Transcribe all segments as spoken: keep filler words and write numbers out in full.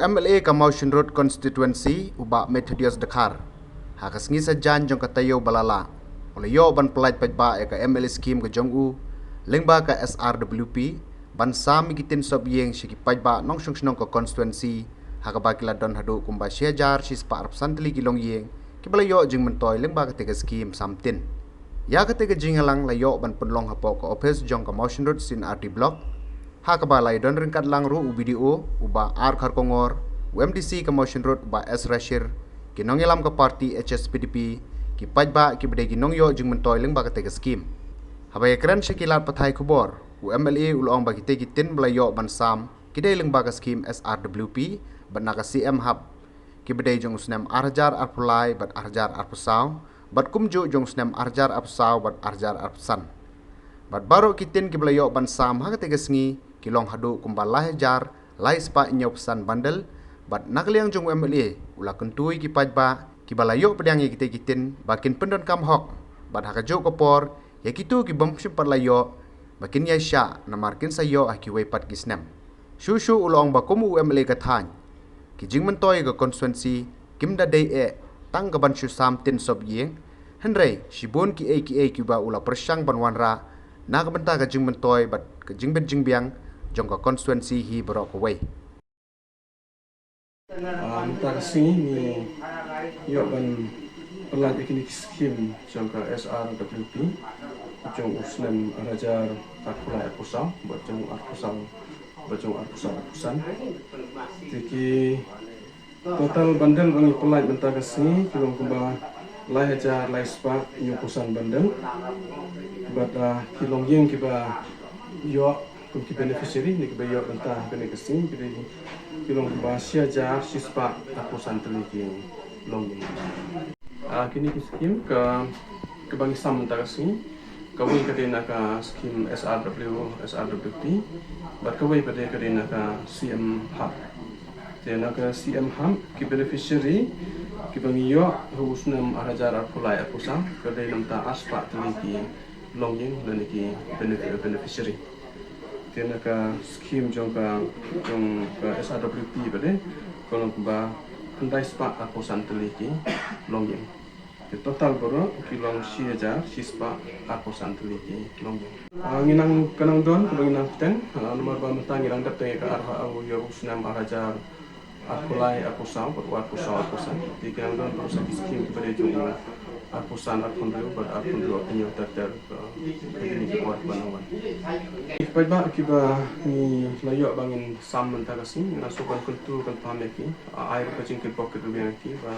M L A ka Mawshynrut Constituency, u Bah Methodius Dkhar, ha ka sngi Saitjaiñ jong ka taïew ba la lah, u la ïoh ban pyllait paidbah ïa ka M L A scheme ka jong u lyngba ka S R W P, ban sam ïa ki tin sop ïing sha ki paidbah nongshong shnong ka constituency, ha kaba ki la don haduh kumba shi hajar shi spah arphew san tylli ki longïing kiba la ïoh jingmyntoi lyngba kata ka scheme sam tin. Ïa kata ka jingïalang la ïoh ban pynlong hapoh ka ophis jong ka Mawshynrut C and R D Block, ha kaba la ïadon ryngkat lang ruh u B D O, u Bah R Kharkongor, u M D C ka Mawshynrut, u Bah S Rashir, ki nongïalam ka party H S P D P, ki paidbah kiba dei ki nongïoh jingmyntoi lyngba kata ka scheme. Haba ïakren sha ki lad pathai khubor, u M L A u la ong ba kita ki tin ba la ïoh ban sam ki dei lyngba ka scheme S R W P bad na ka C M HUB, kiba dei jong u snem ar hajar arphew lai bad ar hajar arphew saw, bad kumjuh jong u snem ar hajar arphew saw bad ar hajar arphew san. Bad baroh ki tin kiba la ïoh ban sam ha kata ka sngi ki long haduh kumba lai hajar lai spah hynñiewphew san bundle, bad na ka liang jong u M L A u la kyntu ïa ki paidbah kiba la ïoh pdiang ïa kita ki tin ba kin pyndonkam hok, bad ha kajuh ka por ïa kito ki bym shym pat la ïoh ba kin ïai shah namar kin sa ïoh ha kiwei pat ki snem. Shuh shuh u la ong ba kum u M L A ka thaiñ, ki jingmyntoi ka constituency kim da dei eh tang ka ban shu sam tin sop ïing, hynrei shibun kiei kiei kiba u la pyrshang ban wanrah na ka bynta ka jingmyntoi bad ka jingbit jingbiang jong ka constituency hi baroh kawei. Ah, mynta ka sngi ngi ïoh ban pyllait ïa kine ki scheme jong ka S R W P jong u snem ar hajar arphew lai arphew saw bad jong u arphew saw bad jong u arphew saw arphew san. Te ki total bundle ba ngi pyllait mynta ka sngi ki long kumba lai hajar lai spah hynñiewphew san bundle. Bad, ah, ki longïing kiba ïoh kum ki beneficiary ne kiba ïoh bynta ha kane ka scheme ki dei ki long kumba shi hajar shi spah arphew san tylli ki longïing. Ah, kine ki scheme ka, kaba ngi sam mynta ka sngi, kawei ka dei na ka scheme S R W, S R W P, bad kawei pat ka dei na ka C M HUB. Te na ka C M HUB ki beneficiary kiba ngi ïoh ha u snem ar hajar arphew lai arphew saw ka dei na ka bynta ar spah tylli ki longïing lane ki benefi-, beneficiary. Te na ka scheme jong ka, jong ka S R W P pat ka long kumba khyndai spah arphew san tylli ki longïing. Te total baroh ki long shi hajar shi spah arphew san tylli ki longïing. Ah, ngi nang, ka nang don kaba ngi nang bteng, ah, namar ba mynta ngi nang dep teng ïa ka ar ha u ïa u snem ar hajar arphew lai arphew saw bad u arphew saw arphew san. Te ki nang don baroh sa ki scheme kiba dei jong u arphew san arphew hynriew bad arphew hynriew arphew hynñiew ter ter, ah, ha kine ki por kiba nang wan. Paidbah kiba ngi la ïoh ba ngin sam mynta ka sngi, nga shu ban kyntu kynpham ïa ki, ah, ai ruh ka jingkyrpad kyrdoh ïa ki ba,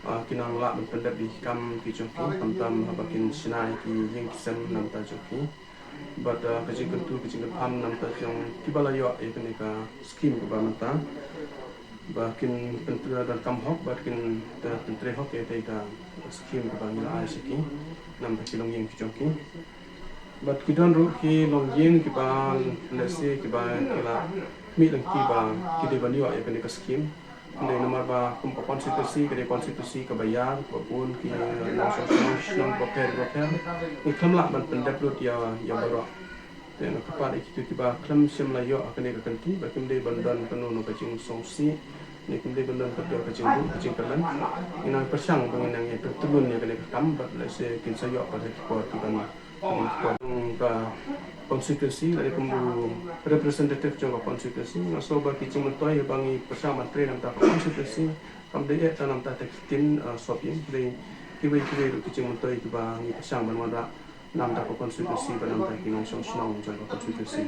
ah, kin nang lah ban pyndep ïa ki kam ki jong ki, khamtam haba kin shna ïa ki ïing ki sem na bynta jong ki. Bad, ah, ka jingkyntu ka jingkyrpad na bynta jong kiba la ïoh ïa kane ka scheme kaba mynta, ba kin pyntrei donkam hok bad kin, ah, pyntrei hok ïa kane ka scheme kaba ngi la ai sha ki na bynta ki longïing ki jong ki. Bad ki don ruh ki longïing kiba lehse kiba ki la mih lynti ba ki dei ban ïoh ïa kane ka scheme. Hynrei namar ba kum ka constituency ka dei constituency kaba ïar, ba bun ki nongshong shnong, shnong bapher bapher, ngi khlem lah ban pyndep lut ïa, ïa baroh. Te nga kyrpad ïa kito kiba khlem shym la ïoh ha kane ka kynti ba kim dei ban don kano kano ka jingsngewsih ne kim dei ban don kano ka jingduh ka jingkyrmen. Ngi nang pyrshang ba ngin nang ïa pyntyllun ïa kane ka kam bad lehse kin sa ïoh pat ha ki por kiban Ka constituency lane kum u representative jong ka constituency, nga sngew ba ki jingmyntoi ba ngi pyrshang ban trei na bynta ka constituency kam dei eh tang na bynta ki tin, uh, sop ïing, dei kiwei kiwei ruh ki jingmyntoi kiba ngi pyrshang ban wanrah na bynta ka constituency bad na bynta ki nongshong shnong jong ka constituency.